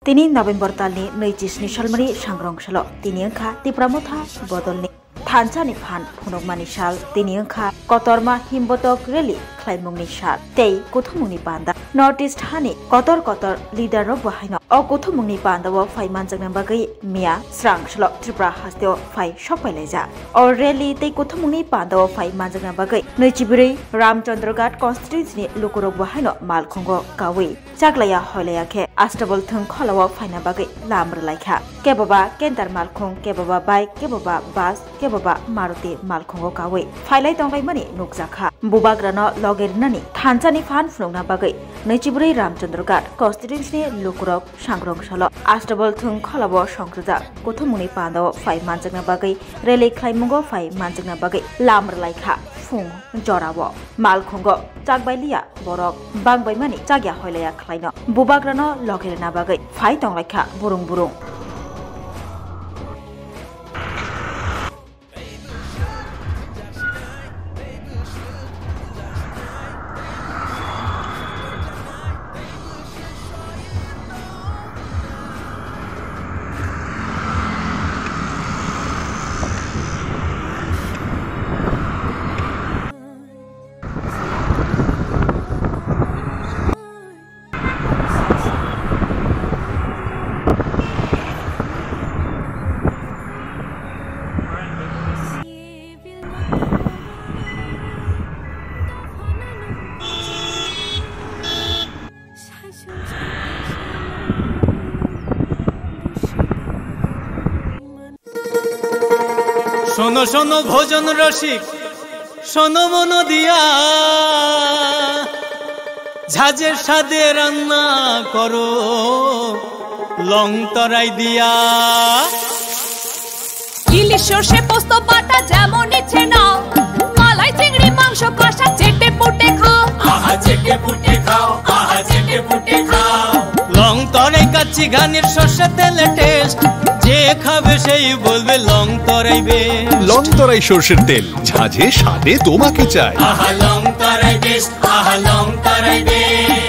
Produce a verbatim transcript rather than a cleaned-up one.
Tini November talni naichi sni salmani sangrong salo tini wngkha Tipra Motha bodolni thansa ni phan phunukmani sal. Tini wngkha kotorma himbotok rally khlaimungni sal tei kuthumungni panda. North East hani kotor kotor leader rok bo haino o kuthumungni panda o phai manjakna bagwi miya srang salo Tripura hasteo phai sokpailaijak. O rally tei kuthumungni panda o phai manjakna bagwi naichi bwrwi Ramchandraghat constituency ni lukurok bo haino malkhungo kawi chaklaiya hoilaiya khe Astabol thwng kholao phaina bagwi lam rwlaikha. Keboba Canter malkhung, keboba bike, keboba bus, keboba Maruti malkhungo kawi phailai tonglaimani nukjakha. Bubagrano loge rinani thansani phan phunukna bagwi naichi bwrwi Ramchandraghat constituency ni lukurok sangrong salo Astabol thwng kholao songchajak kuthumungni pandao phai manjakna bagwi rally khlaimungo phai manjakna bagwi lam rwlaikha phung jorao. Malkhungo chakbailiya borok bangbaimani chakya hoilaiya khlaino bubagrano loge rwna bagwi phai tonglaikha burung burung. শোনো শোনো ভোজন রসিক, শোনো মন দিয়া, ঝাঁঝে স্বাদে রান্না করো লং তরাই দিয়া। ইলিশ সর্ষে পোস্ত বাটা যেমন ইচ্ছে নাও, মালাই চিংড়ি মাংস কষা চেটে পুটে খাও। আহা চেটে পুটে খাও, আহা চেটে পুটে খাও। লং তরাই কাচ্চি ঘানির সর্ষে তেলে টেস্ট, যে খাবে সেই বলবে লং তরাই বেস্ট। লং তরাই সর্ষের তেল, ঝাঁঝে স্বাদে তোমাকে চাই। আহা লং তরাই বেস্ট, আহা লং তরাই বেস্ট।